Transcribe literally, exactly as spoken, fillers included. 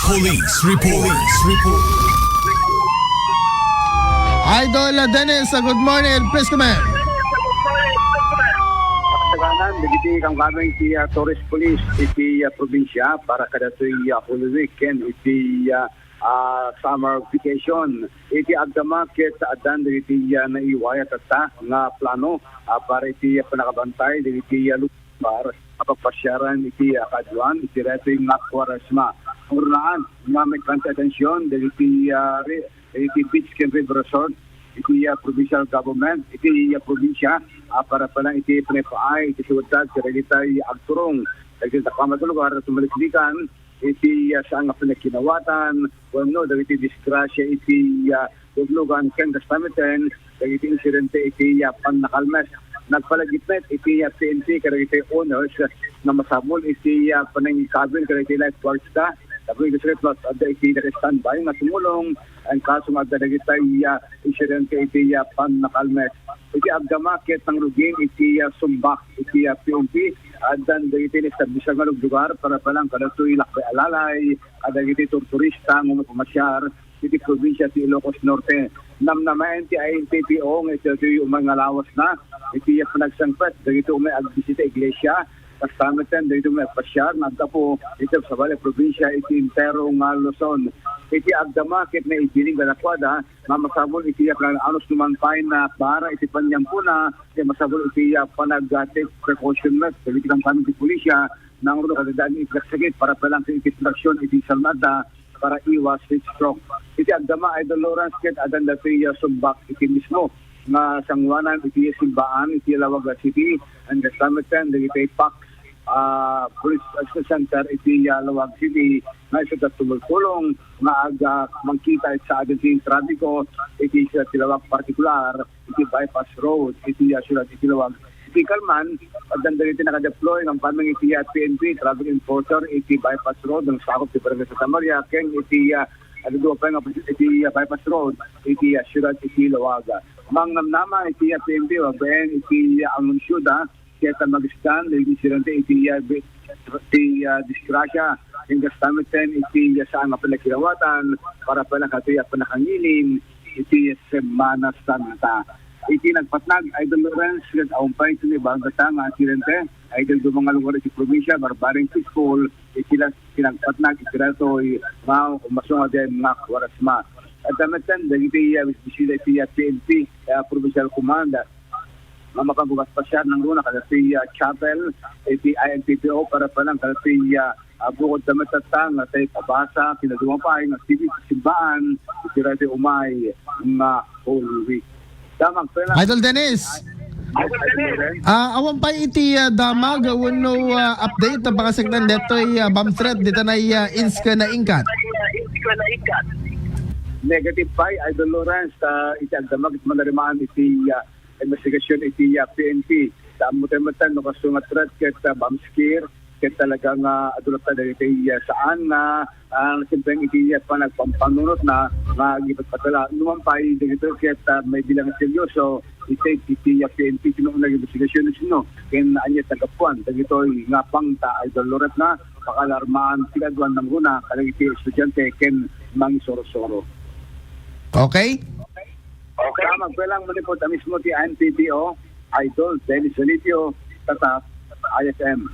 Police Report. Police Report. Idol, uh, Dennis, uh, good morning. Please come in. Kasaganan, dagiti kamkameng ti, ah, tourist police iti, ah, probinsya para kadatoy, ah, Holy Week ken iti, ah, ah, summer vacation. Iti agdama ket addan dagiti, ah, naiwayat tatta nga plano, ah, para iti, ah, pannakabantay dagiti, ah, lugar a pagpasiaran iti, ah, kaadwan iti daytoy nga Kuaresma. Ngarunaan nga maikkan ti atension dagiti, ah, re-, dagiti beach ken river resort iti, ah, provincial government iti, ah, probinsya, ah, para pa lang iti panagipaay iti seguridad kadagiti agturong dagiti dakkel nga lugar a sumaliklikan iti, ah, saan nga panagkinawatan wenno dagiti disgrasya iti, ah, luglugan ken kastameten dagiti insidente iti, ah, pannakalmes. Nagpalagipet iti, ah, P N P kadagiti owners nga masapul iti, ah, panangikabin kadagiti lifeguards da tapno isu ket adda iti naka-standby nga tumulong in kaso nga adda dagiti, ah, insidente iti, ah, pannakalmes. Iti agdama ket nangrugin iti, ah, sumbak iti, ah, P N P, addan dagiti naestablisan nga luglugar para pa lang kadatoy lakbay a lalay kadagiti turturista nga umay pamasiar iti probinsya ti Ilocos Norte. Namnamaen ti I N P P O nga iti daytoy umay nga lawasna iti panagsangpet dagiti umay agbisita iglesia, kastameten dagiti umay agpasiar nga aggapu iti sabali a probinsya iti entero nga Luzon. Iti agdama ket naibilin kadakuada nga masapul iti panag-anus numan pay nga para iti paniampona, iti masapul iti panag-take precaution met dagiti kamkameng ti pulisya, nangruna kadagiti iti sakit para pa lang iti proteksyon iti salun-atda para iwas heat stroke. Iti agdama, Idol Lawrence, ket addan datoy, ah, sumbak iti mismo nga sanguanan iti simbaan iti Laoag City, and kastameten dagiti PACS, ah, Police Action Center iti, ah, Laoag City, nga isuda tumultulong nga aga mangkita iti saaden ti trapiko iti siyudad ti Laoag, partikular iti bypass road iti, ah, siyudad iti Laoag. Iti kalman, addan dagiti naka-deploy nga kamkameng iti, ah, P N P traffic enforcer iti bypass road nga sakop ti Barangay Santa Maria ken iti, ah, adda dua pay nga iti, ah, bypass road iti, ah, siyudad iti Laoag. Mangnamnama iti, ah, P N P, agbabaen iti, ah, anunsio da ket, ah, magisdan dagiti insidente iti, ah, bi-, ti, ah, disgrasya ken kastameten iti, ah, saan nga panagkinawatan para pa lang kadatoy a pannakangilin iti Semana Santa. Iti nagpatnag, Idol Lawrence, ket awan pay iti naibaga nga insidente, Idol, duma nga lugar iti probinsya, barbareng peaceful iti la-, iti nagpatnag iti daytoy nga umasungad nga Kuaresma. Adda metten dagiti, ah, bisita iti, ah, P N P, ah, Provincial Command, nga makabugas pa siya nangruna kadati, ah, chapel iti I N P P O para pa lang kadati, ah, ah, bukod da met tatta nga tayo pabasa, kinaduma pay nga sigi simbaan iti daytoy umay nga Holy Week. Damag pa lang. Idol Dennis. Idol Dennis. Ah, awan pay iti, ah, damag wenno, ah, update a pakasaknaan daytoy, ah, bomb threat dita nay, ah, Inska na Ingkat. Negative pay, Idol Lawrence, ta iti agdamag iti manarimaan iti, ah, investigasyon iti, ah, P N P. Ta ammo tayo metten no kasto nga threat ket, ah, bomb scare, ket talaga nga adu latta dagiti, ah, saan nga, ah, simpleng iti, ah, panagpampanunot na nga agipatpatala. Numan pay dagiti ket, ah, may bilang seryoso iti, iti, ah, P N P, tinuna nga investigasyon no sino ken ania ti naggapuan dagitoy nga pangta, Idol Lawrence, nga pakaalarmaan ti kaduan nangruna kadagiti estudiante ken mangisuro-suro. Okay? Okay, magpalang manipod a mismo ti I N P P O, Idol Dennis Olidio, Tatak, I S M.